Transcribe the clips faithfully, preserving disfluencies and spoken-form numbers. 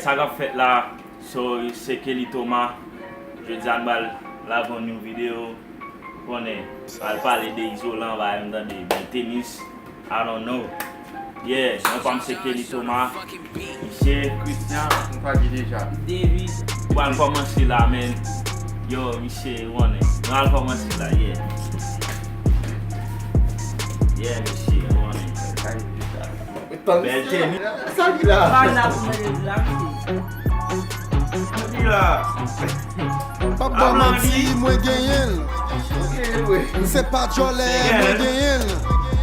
Sa k ap fèt la? So, se Kelly Thomas. Jodi a n pral lage yon new video. Konnen, al pale de Izolan, bagay m tande, bèl tenis. I don't know. Yeah, non pa m se Kelly Thomas. Misye Christian, m pa di deja. David. Pral kòmanse la, men. Yo, misye, ou konnen. Nou al kòmanse la, yeah. Yeah, misye, ou konnen. Bèl tenis. Sa ki la? Pa la pou mwen la, misye. Sa ki la? M p ap ba w manti, mwen genyen l. M se pa djòlè, mwen genyen l.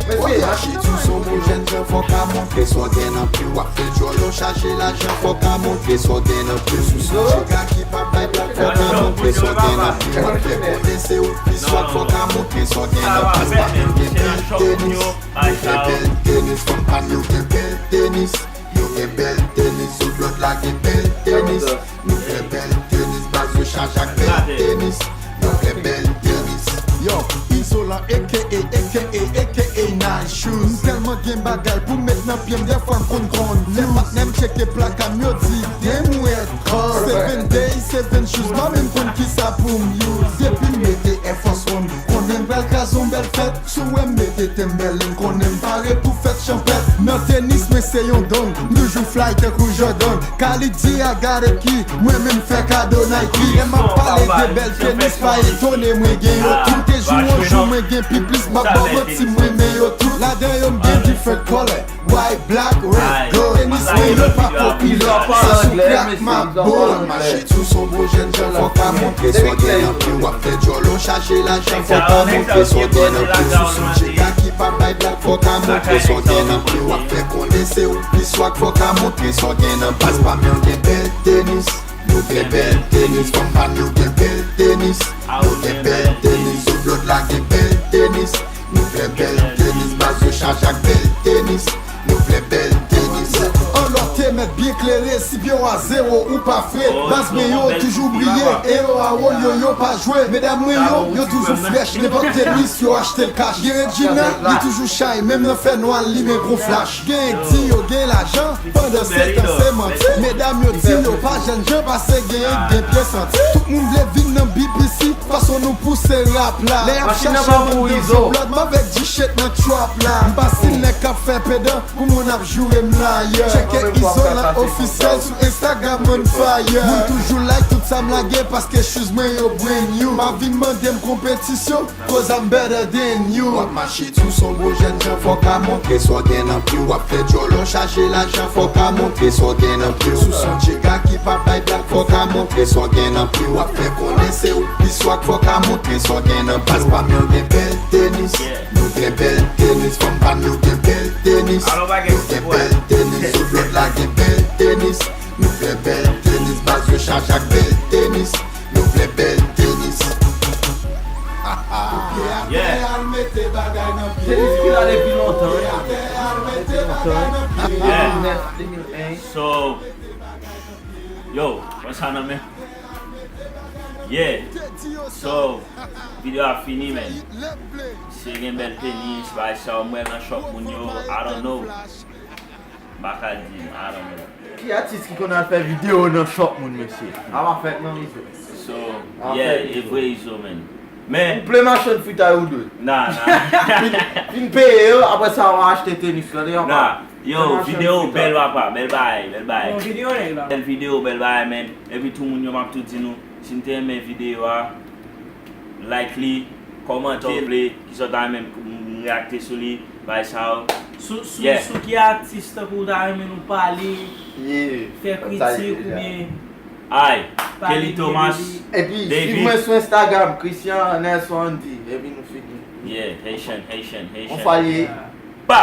Mache sou son bon jèn jan, fò ka montre sa w gen nan pye w. W ap fè djòlè w chache lajan, fò ka montre sa w gen nan pye w. Sou son chega ki pa bay blak, fò ka montre sa w gen nan pye w. W ap fè konnen se ou ki swag, fò ka montre sa w gen nan pye w. Baz pa m yo gen bèl tenis, nou gen bèl tenis. Fanm pa m yo gen bèl tenis, yo gen bèl tenis. Zoublòd la gen bèl tenis. Nou fè bèl tenis, baz yo chaje ak bèl tenis. Nou fè bèl tenis. Yo, Izolan, A K A, A K A, A K A Nice Shoes. M tèlman gen bagay pou m met nan pye m, dèfwa m konn confuse. Lè patnè m tcheke plaka m, yo di, "Damn, we at cars." Seven day, seven shoes, m pa menm konn kisa pou m use. Depi m mete Air Force One, konnen m pral kraze yon bèl fèt. Si w wè m mete Timberland, konnen m pare pou fèt chanpèt. Nan tenis, mwen se yon don, m toujou fly tankou Jordan. Khalid di I got a key, mwen menm fè kado Nike. Lè m ap pale de bèl tenis, pa etone, mwen gen yo tout. Te jou an jou, mwen gen pi plis, m ap ba w manti, m renmen yo tout. Ladan yo, m gen different color, white, black, red, gold. Tenis mwen yo pa popilè, sa sou crack, my boy. Mache sou son gwo jèn jan, fò ka montre sa w gen nan pye w. W ap fè djòlè w chache lajan, fò ka montre sa w gen nan pye w. Sou son chega ki pa bay blak, fò ka montre sa w gen nan pye w. W ap fè konnen se ou ki swag, fò ka montre sa w gen nan pye w. Baz pa m yo gen bèl tenis, nou gen bèl tenis. Fanm pa m yo gen bèl tenis, yo gen bèl tenis. Zoublòd la gen bèl tenis, nou fè bèl tenis. Baz yo chaje ak bèl tenis, nou fè bèl tenis. Anlò te mèt byen klere, si pye w a zewo, ou pa fre. Baz mwen yo toujou briye, e yo a wòl yo, yo pa jwe. Medam mwen yo, yo toujou frèch, nenpòt tenis, yo achte l kach. Gen Regina, li toujou chay, menm nan fènwa, l limen gon flach. Gen di yo gen lajan, pandan se tan se manti. Medam yo di yo pa jèn jan, pase genyen k gen pye santi. Tout moun vle vin nan B P C, fason nou pouse rap la. Lè y ap chache moun nan zoublòd, m avèk G-Shit nan trap la. M pa stil nèg k ap fè pedan pou moun ap joure m layè. Tcheke Izolan Ofisyèl sou Instagram, on fire. Moun toujou like tout sa m lage, paske shoes mwen yo brand new. Pa vin mande m konpetisyon, 'cause I'm better than you. W ap mache sou son gwo jèn jan, fò ka montre sa w gen nan pye w. W ap fè djòlè w chache lajan, fò ka montre sa w gen nan pye w. Sou son chega ki pa bay blak, fò ka montre sa w gen nan pye w. W ap fè konnen se ou ki swag, fò ka montre sa w gen nan pye w. Baz pa m yo gen bèl tenis, nou gen bèl tenis. Fanm pa m yo gen bèl tenis, yo gen bèl tenis. Zoublòd la gen bèl tenis, nou fè bèl tenis. Baz yo chaje ak bèl tenis, nou fè bèl tenis. Yeah. Tenis ki la depi lontan, wi. Depi lontan, wi. Yeah. Depi nèf, de mil en. So, yo, pran sa nan men. Yeah. So, videyo a fini, men. Si gen bèl tenis, bagay sa, mwen nan shop moun yo, I don't know. M pa ka di, I don't know. Ki atis ki konn al fè videyo nan shop moun, mesye? A pa fèt non, mesye. So, yeah, e vre Izo, man. Men kouple machann fritay ou dwe. Nah, nah. Fin, fin peye yo, apre sa w a achte tenis la, tande yon pa. Nah, yo, videyo bèl papa, bèl bagay, bèl bagay. Bon, videyo nèg la. Bèl videyo, bèl bagay, man. Epi tout moun yo, m ap tou di nou, si n te renmen videyo a, like li, kòmante, vle, ki sòt a menm m reyakte sou li, bay sa yo. Sou, sou, yeah, sou ki atis tankou w ta renmen nou pale, yeah, fè kritik oubyen pale de li? Ay, Kelly Thomas, epi, David. Swiv mwen sou Instagram, Christian Nelson Andy, epi nou fini. Yeah, Haitian, Haitian, Haitian. On fwa li ye. Pa!